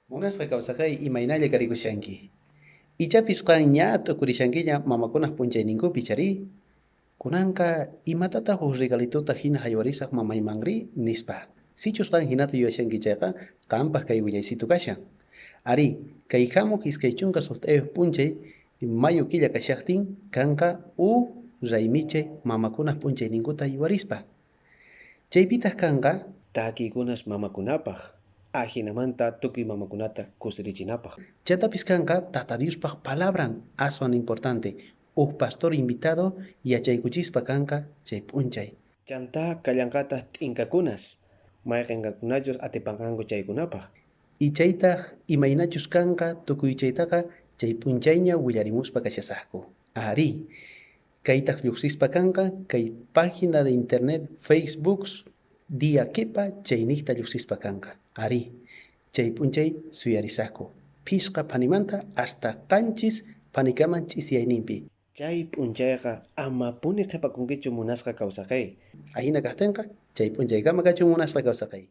Munasqa kawsaqey, imaynalla karikushanki? Ichapis qan ña t'ukurishankiña mamakunaj p'unchayninkupi, icharí? Kunanqa imatataq uj regalitota hina haywarisaq mamaymanri? Nispa. Sichus qan hinata yuyashanki chayqa, qanpaq kay willaysitu kashan. Arí, kay hamuq 26 p'unchay mayo killa kashaqtin kanqa uj raymichay mamakunaj p'unchayninkuta yuwarispa. Chaypitaq kanqa Takiykunas mamakunapaj, ajinamanta tukuy mamakunata kusirichinapaj. Chantapis kanqa Tata Diospaj palabran aswan importante, uj pastor invitado yachaykuchispa kanqa chay p'unchay. Chantá kallanqataj t'inkakunas, mayqenkunachus atipanqanku chaykunapaj. Y chaytaj imaynachus kanqa tukuy chaytaqa chay p'unchayña willarimuspa kashasaqku. Arí, kaytaj lluqsispa kanqa kay página de internet Facebook día kepa chayniqta lluqsispa kanqa. Arí, chay p'unchay suyarisaqku. 5 phanimanta hasta 7 phanikaman ch'isiyayninpi. Chay p'unchayqa amapuni qhipakunkichu munasqa kawsaqey. Ahina kaqtinqa chay p'unchaykama kachun munasqa kawsaqey.